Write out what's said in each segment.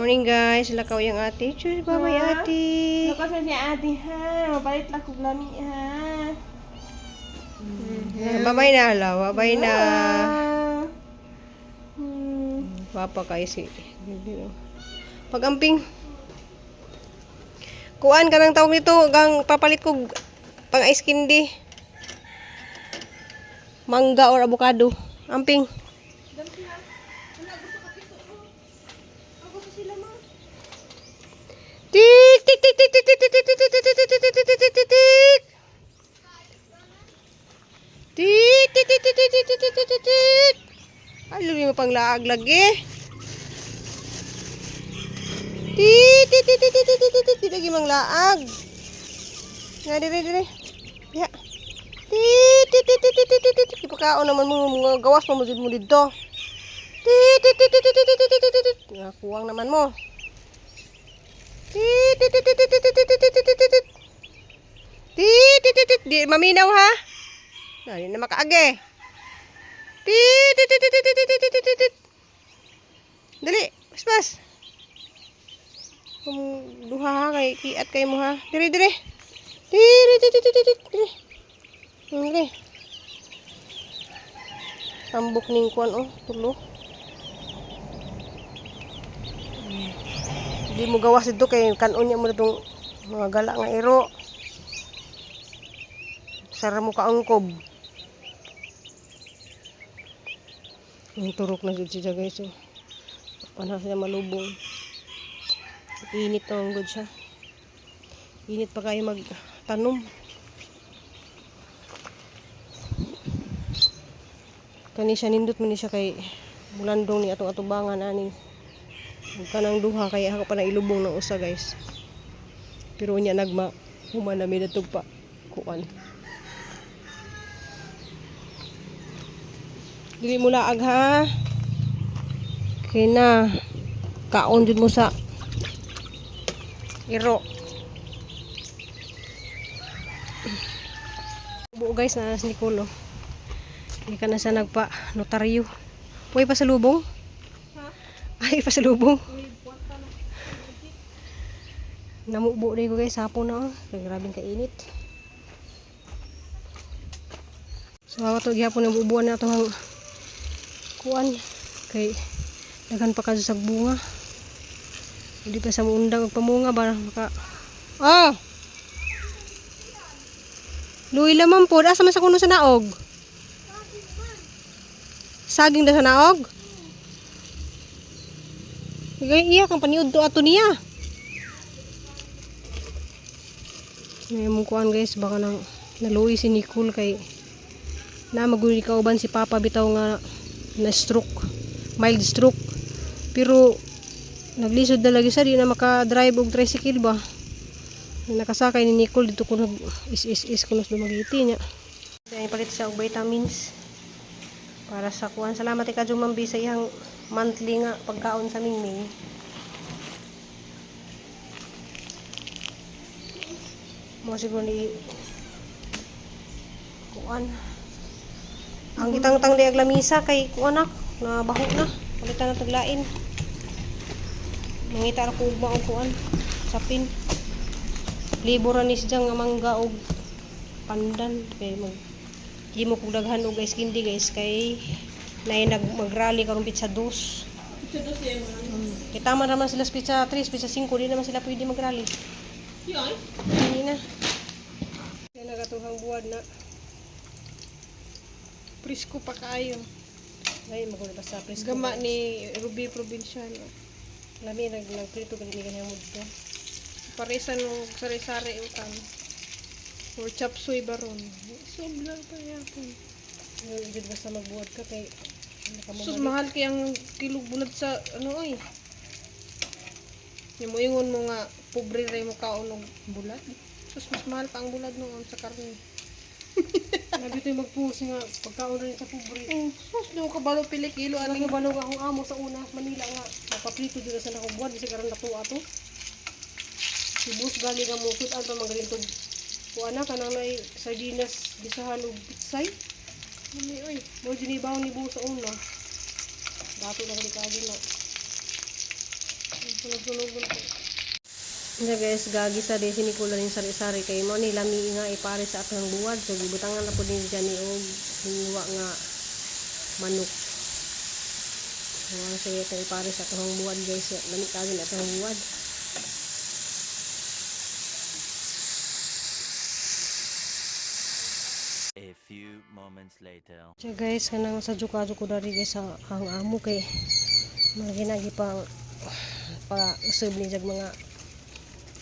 Morning, guys, lakaw yung ate. Cheers, bye-bye, Ha? ate. Lakas na si ate ha. Palit lang kog lami ha. Bye-bye na, hala. Bye-bye na. Papa kayo si. Pag-amping. Kuan ka ng tawag nito, gang papalit ko pang ice candy. Mangga or avocado. Amping. Tik tik tik tik tik tik tik tik tik tik tik tik tik tik tik tik tik. Tik tik tik tik tik tik tik tik tik tik. Ay, lumi mo pang laag lagi. Tik tik tik tik tik tik tik tik tik lagi mang laag. Nga dire dire. Ya. Tik tik tik tik tik tik tik tik. Ipakaon naman mo mga gawas pa mo jud mo didto. Tik tik tik tik tik tik tik tik tik tik. Nga kuwang naman mo. Tik tik tik tik tik tik tik tik tik tik tik. Tik tik tik tik. Di maminaw ha. Na, di na makaagi. Tik tik tik tik tik tik tik tik tik tik. Dali, paspas. Kung duha ha kay kiat kay mo ha. Dire dire. Dire dire dire dire dire. Dire. Tambok ning kuan oh, tulo. Di mo gawas dito kay kanon niya mo na tong mga gala nga iro. Sara mo kaangkob. Yung turok na jud siya, guys. Oh. Paano sila malubong. Init na ang good siya. Init pa kayo magtanom. Kani siya nindot man ni siya kay mulandong ni atong atubangan ani. Ug kanang duha kay ako pa na ilubong ng usa, guys. Pero unya nagma human na mi datog pa kuan. Dili mo laag ha. Kay na kaon jud mo sa iro. Buo, guys, na si Nicolo. Hindi ka na siya nagpa notaryo. Uy, pasalubong? Ha? Ay, pasalubong. Namubo na ko, guys, hapon na oh. Grabing kainit. So awa to gihapon ang bubuan na itong kuan kay daghan pa kadto sa bunga. Hindi pa sa muundang og pamunga ba maka. Ah! Luy man po, asa man sa kuno sa naog? Saging na sa naog? Iya kang paniud to ato niya. May mong kuan, guys, baka nang naluoy si Nicole kay na maguli kauban si Papa bitaw nga na stroke, mild stroke. Pero naglisod na lagi siya, di na maka-drive og tricycle ba. Nakasakay ni Nicole dito ko nag is is is kuno sa Dumaguete niya. Kaya palit siya og vitamins para sa kuan. Salamat kay Kajong Mambi sa iyang monthly nga pagkaon sa Mingming. Mo siguro ni kuan. Ang gitangtang di ag lamisa kay kuan na nabaho na. Palitan na taglain. Mangita ra ko ugma og kuan sapin. Libro ra ni siya nga mangga og pandan kay mag himo kog daghan og ice candy, guys, kay naay nag mag-rally karong pitsa dos. Ito dos yan mga. Kay tama naman sila sa pitsa 3, pitsa 5, di naman sila pwede mag-rally. Yun. Hindi na. Kaya nagatuhang buwan na. Presko pa kaayo. Ay, magulo basta presko. Gama ni Ruby Provinciano. Lami nag nagprito gani ganyan mo dito. Paresan og sari-sari utang. Or chop suey baron. Sobra pa yapon. Yung jud basta magbuhat ka kay Sus, mahal kay ang kilo bulad sa ano ay. Yung mo ingon mo nga pobre ray mo kaon og bulad. Sus, mas mahal pa ang bulad noon sa karne. Nabi to'y mag-post nga pagkaon rin sa pobre. Oh, sus, di ko kabalo pili kilo Ano aning nga balong akong amo sa una Manila nga mapaprito dito sa nakabuhat bisag aron natuwa to. Si boss gali nga mo sud pa magaling tog kuan na kanang nay sardinas gisahan og pitsay. Ano oy. Mo ginibaw ni boss sa una. Dato na gali kaagi na. Sunog-sunog ko. Hindi guys, gagi sa din sinikula rin sari-sari kay mo ni lami nga ipare sa atong buwad. So gibutangan na po din dyan ni og hiniwa nga manok. So ang sige ito ipare sa atong buwad, guys. Lami kagin atong buwad. A few moments later. So guys, kanang sa juka ko dari guys sa ang amo kay mga ginagi pang pa usab ni jag mga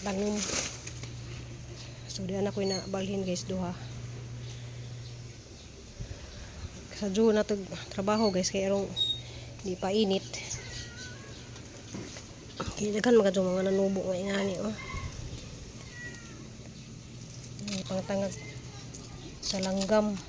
tanom. So di anak ko na balhin guys duha. Sa June na tag trabaho guys kay arong di pa init. Kaya daghan mga mga nanubo nga ingani oh. Ang pangtangag sa langgam.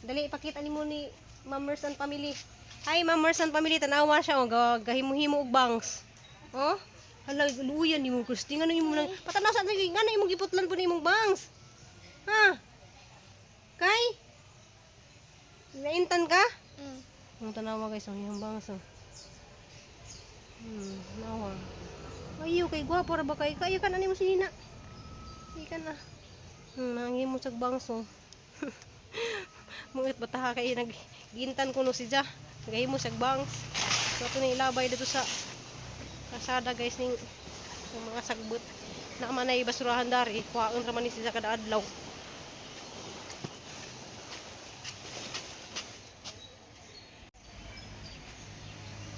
Dali, ipakita nimo ni Ma'am Merce and family. Hi, Ma'am Merce and family. Tanawa siya, oh, gahimo-himo og bangs. Oh? Hala, luyan nimo, Christy. Ngano imo nang patanaw sa lagi, ngano imong giputlan po ni imong bangs? Ha? Kay? Naintan ka? Mm. Ang tanawa guys, ang iyang bangs oh. Nawa. Ayo kay gwapo ra ba kay kayo kan ani mo sinina. Ikan na. Nangimo sa bangs oh. Mungit bata kay nag gintan kuno si Ja. Nagahimo sa bangs. So ato na ilabay dito sa kasada guys ning ang mga sagbot. Na man ay basurahan dari, kuhaon ra man ni si Ja kada adlaw.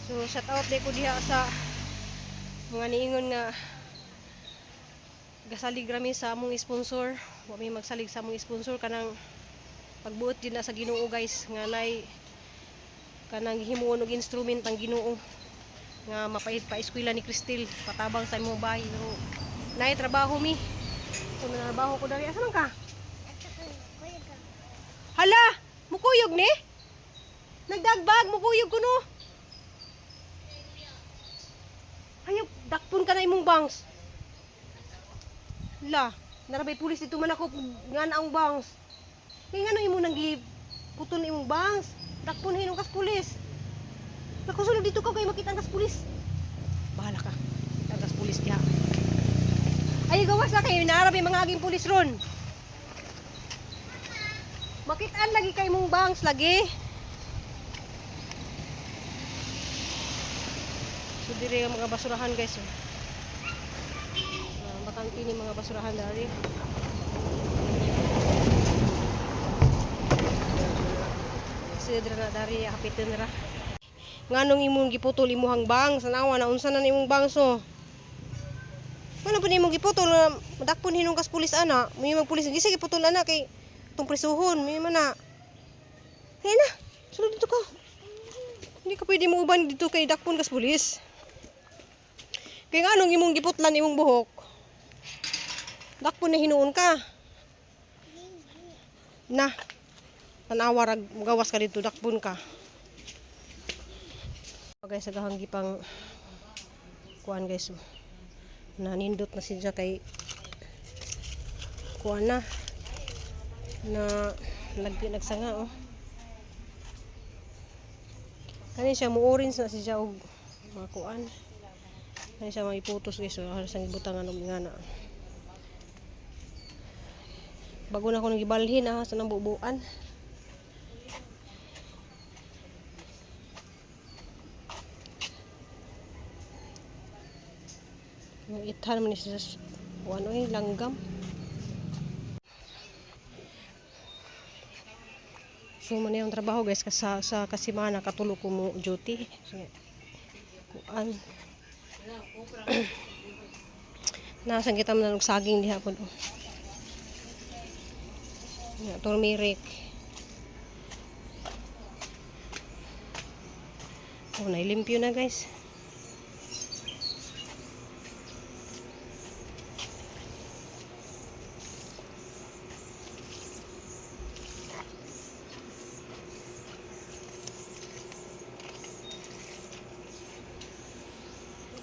So shout out day ko diha sa mga niingon nga gasalig rami sa among sponsor. Wa mi magsalig sa among sponsor kanang pagbuot din na sa Ginoo guys nga nay kanang himuon og instrument ang Ginoo nga mapait pa eskwela ni Cristel patabang sa imong bahay. So, nay trabaho mi. So trabaho ko dali, asa man ka? Hala, mukuyog ni? Nagdagbag, mukuyog ko no. Ayaw, dakpon ka na imong bangs. La, narabay pulis dito man ako nga na ang bangs. Kaya nga imo nang giputol imong bangs. Dakpon hinong kas pulis. Nakusulod dito ka kay makita ang kas pulis. Bahala ka. Kita ang kas pulis diha. Ay, gawas na kayo. Narabay mga aging pulis ron. Makitaan lagi kay mong bangs lagi. So dire ang mga basurahan guys. Oh. Bakante ni mga basurahan dari. Sila dire na dari hapitin ra. Nganong imong giputol imuhang bangs, tanawa na unsa na imong bangs oh. Ngano pa nimong giputol na madakpon hinong kas pulis ana, may magpulis gisa giputol ana kay tong prisuhon, may man na. Hey na, sulod dito ka. Hindi ka pwede mo uban dito kay dakpon kas pulis. Kay nga anong imong giputlan imong buhok? Dakpon na hinuon ka. Na. Tanawa rag gawas ka dito, dakpon ka. Guys, agahang gipang kuan, guys. Oh. Nanindot na siya kay kuan na na nagsanga, oh. Kani siya mo orange na siya og mga kuan. Kani siya maiputos, guys, oh. Halos ang ibutangan og ngana. Bago na ako nang gibalhin ah sa nang bubuan. Yung ithan man ni siya sa kuan oy, langgam. So man yung trabaho, guys, kasi sa kasimana katulo ko mo duty. So, kuan. Nasaan kita man og saging diha pod. Oh. Ya, turmeric. Oh, nailimpyo na, guys.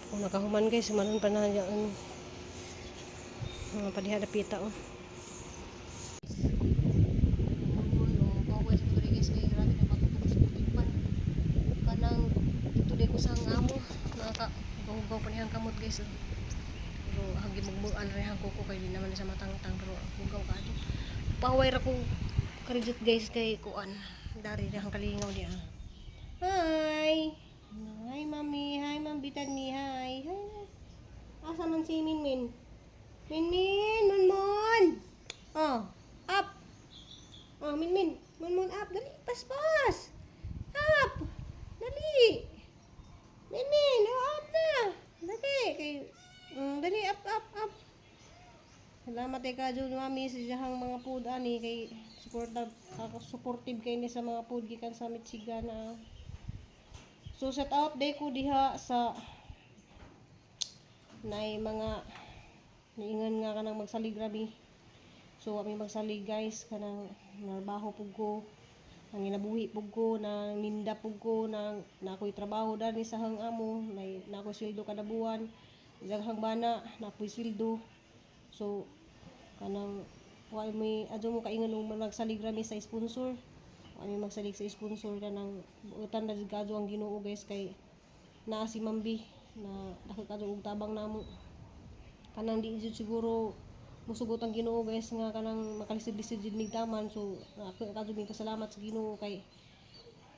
Oh, nakahuman, guys, humanon pa na yan. Mga padiha dapita, oh. Kanang dito di ko sa amo, nakaka hugaw pa niyang kamot, guys. Oh. Pero hagi magbuan ra ang kuko kay di naman sa matangtang, pero hugaw ka ato. Paway ra ko karijit, guys, kay kuan. Dari ra ang kalingaw diha. Hi. Hi, mami. Hi, ma'am Bitan ni. Hi. Hi. Asa man si Min Min? Min Min, Mon Mon. Oh, up. Oh, Min Min. Mon Mon, up. Dali, paspas. Up. Dali. Min Min, oh, up na. Dali. Kay, dali, up, up, up. Salamat kay Kajo Mami sa iyang mga food ani kay supportive ako, supportive kay ni sa mga food gikan sa Michigan na. So set out day ko diha sa nay mga niingon nga kanang magsalig grabe. So wa mi magsalig, guys, kanang narbaho pug ko, nang ginabuhi pug ko, nang ninda pug ko, nang na ako'y trabaho dani sa hang amo, nay na ako'y sweldo kada buwan. Daghang bana na ako'y sweldo. So kanang wa mi adto mo kaingon og nagsalig ra mi sa sponsor. Wa mi magsalig sa sponsor, kanang buotan ra jud kadto ang Ginoo, guys, kay naa si Mambi na dako kadto og tabang namo. Kanang di jud siguro musugot ang Ginoo, guys, nga kanang makalisod-lisod jud mig taman. So ako kadto mi pasalamat sa Ginoo kay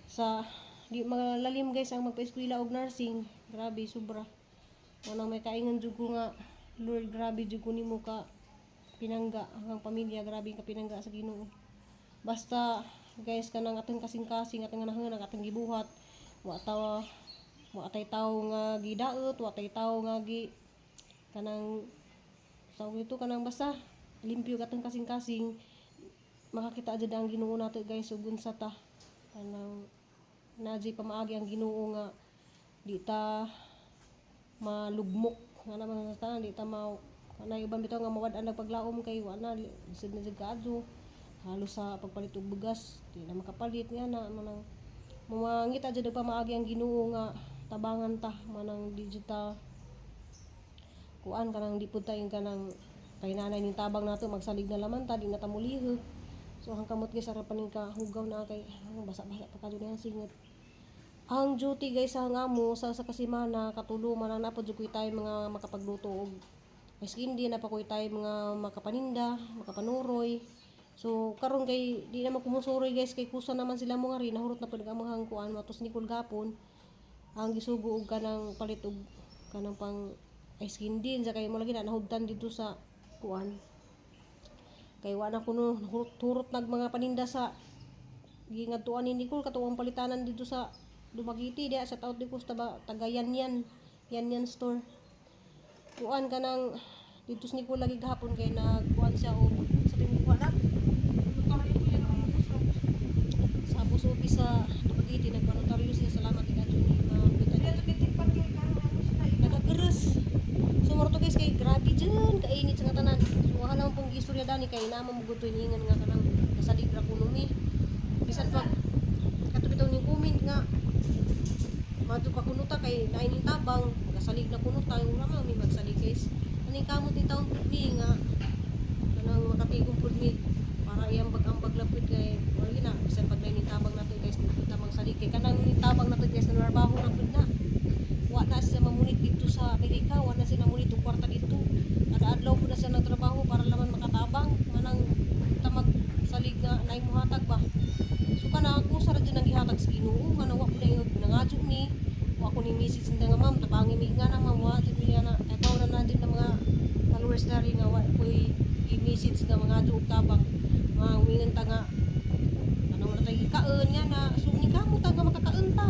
sa di malalim, guys, ang magpa-eskwela og nursing, grabe sobra. Unang may kaingon jud ko nga, Lord, grabe jud ko nimo ka pinangga ang pamilya, grabe ka pinangga sa Ginoo. Basta, guys, kanang atong kasing-kasing, atong ganahan, ang atong gibuhat, wa ta wa tay tawo nga gidaot, wa tay tawo nga gi kanang sa ito kanang basta limpyo katong kasing-kasing, makakita jud ang Ginoo nato, guys, ug unsa ta kanang naa pamaagi ang Ginoo nga di ta malugmok nga naman sa tanan, di ta ma kanay uban bitaw nga mawad-an nagpaglaom kay wa na lisod na jud kaadto halos sa pagpalit og bugas, di na makapalit nga na manang mangita jud og pamaagi ang Ginoo nga tabangan ta, manang di jud ta kuan, kanang di pud tayo kanang kay nanay ning tabang nato, magsalig na laman ta, di na ta mulihok. So ang kamot, guys, ara pa ning kahugaw na kay ang basa-basa pa kadto niyang singot. Ang duty, guys, sa amo sa kasimana katulo man ang napod jud tayo mga makapagluto og ice candy, na pa tayo mga makapaninda, makapanuroy. So karon kay di na kumusuroy, guys, kay kusa naman sila mo nga rin nahurot na pud ang among kuan matos ni gapon ang gisugo og kanang palit og kanang pang ice candy sa kay mo lagi na nahubtan dito sa kuan kay wa na kuno hurot nag mga paninda sa gingadtuan ni Nicole katuang palitanan dito sa Dumaguete diha sa out di ko sa taga yan yan yan yan store kuan kanang dito sa Nicole lagi gahapon kay nagkuan siya og sa timukuan na sa post office sa Dumaguete, nagpanotaryo siya. Salamat. Jud ni Ma'am Bethany. Nagagaras. So mao to, guys, kay grabe dyan kainit sa nga tanan. So wala naman pong gistorya dani kay naman mo gusto iningan nga kanang kasalig ra kuno mi. Bisan pag kato bitaw ning comment nga madto pa kuno ta kay naay ning tabang, magasalig na kuno ta, wala man mi magsalig, guys. Aning kamot ni taon pud mi nga kanang makatigom pud mi para iyang bag-ambag lapit kay wala gina bisan pag naay ning tabang nato, guys, di ta magsalig kay kanang ning tabang nato, guys, nanarbaho na pud na. Wa na siya mamunit dito sa Amerika, wa na siya namunit og kwarta dito. Kada adlaw po na siya nagtrabaho para laman makatabang manang tamag salig nga naay muhatag ba. So kana ako sa radyo nang gihatag sa Ginoo nga wa ko na ingon nangadyo ni wa ko ni message nga, "Ma'am, tabangi mi nga na, ma'am." Wa jud niya na kay na na jud ng mga followers na rin nga wa ko'y i-message nga mga og tabang, mga umingan ta nga ano na tayo ikaon nga na. So ni kamo ta nga makakaon ta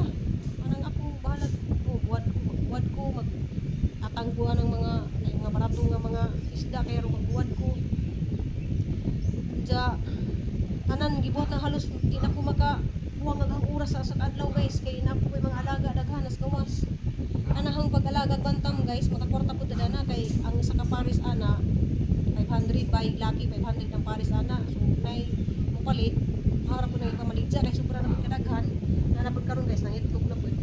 anang ako bahalag ko, buhat ko, magbuhat ko, mag atang ko ng mga na mga barato nga mga isda kay ro magbuhat ko. Ja tanan gibuhat na halos di na ko maka kuha nga ang oras sa adlaw, guys, kay na ko mga alaga daghan as gawas. Anahang pag-alaga bantam, guys, makakwarta po na kay ang sa kaparis ana 500 by lucky 500 ang paris ana. So nay mopalit harap ko na ipamaligya kay sobra na pud kadaghan na na pud karon, guys, nang itlog na pud.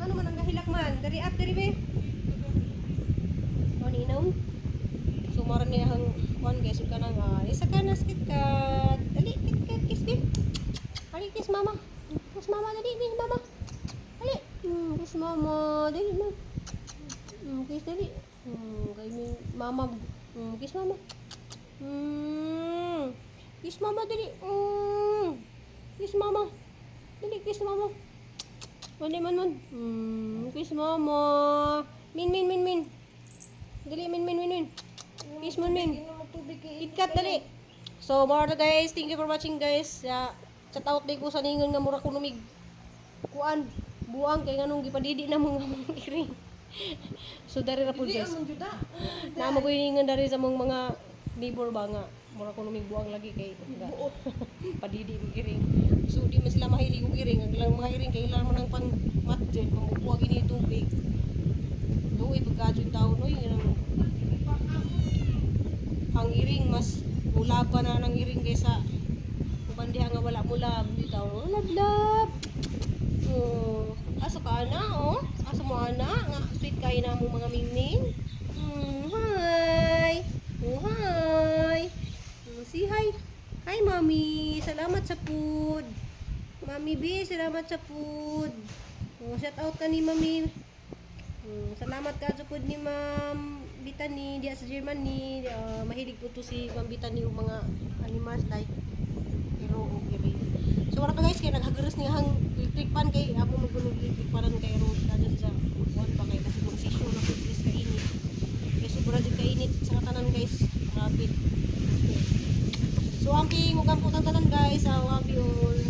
Ano man ang gahilak man diri at diri be mo ni inom. So mara niya ang kuan, guys, ug kanang isa ka na KitKat, dali, KitKat, kiss be. Dali, kiss mama, kiss mama, dali, kiss mama, dali. Kiss mama, dali ma. Kiss, dali. Kay mi mama. Kiss mama. Kiss mama, dali. Kiss mama. Dali, kiss mama. Dali man man. Kiss mama. Min min min min. Dali, min min min min. Kiss mo min. Inom og tubig kay KitKat, dali. So, more na, guys. Thank you for watching, guys. Chat out day ko sa ningon nga mura ko numig. Kuan, buang kay nganong gipadidi na mo nga mga iring. So dari ra pud, Dili guys. ang juda. Naa mo ko hiningan dari sa mong mga neighbor ba nga mura ko numig buang lagi kay Buot. padidi og iring. So di man sila mahilig og iring. Ang ilang mga iring kay ilang man ang pang matjen, pangbubuwa gini tubig. Luoy pagkadyo yung taon oy ang iring mas mulaba na ng iring kaysa uban diha nga wala mulab di taon. Oh, love love. Oh, asa ka ana oh? Asa mo ana nga sweet kay na mo mga mingming? Hi. Oh, hi. Oh, say hi. Hi, Mommy. Salamat sa food. Mami B, salamat sa food. Oh, shout out ka ni Mami. Salamat ka sa food ni Ma'am Bitani diya sa Germany. Mahilig po to si Ma'am Bitani og mga animals like iro o iring. So wala to, guys, kay naghagaras niya ang electric pan kay amo magunog electric pan kay ro kada sa kuan ba kay kasi mag-session na po guys kainit. Kay sobra jud kainit sa tanan, guys. Grabe. So amping ug ampo tanan, guys. Love you all.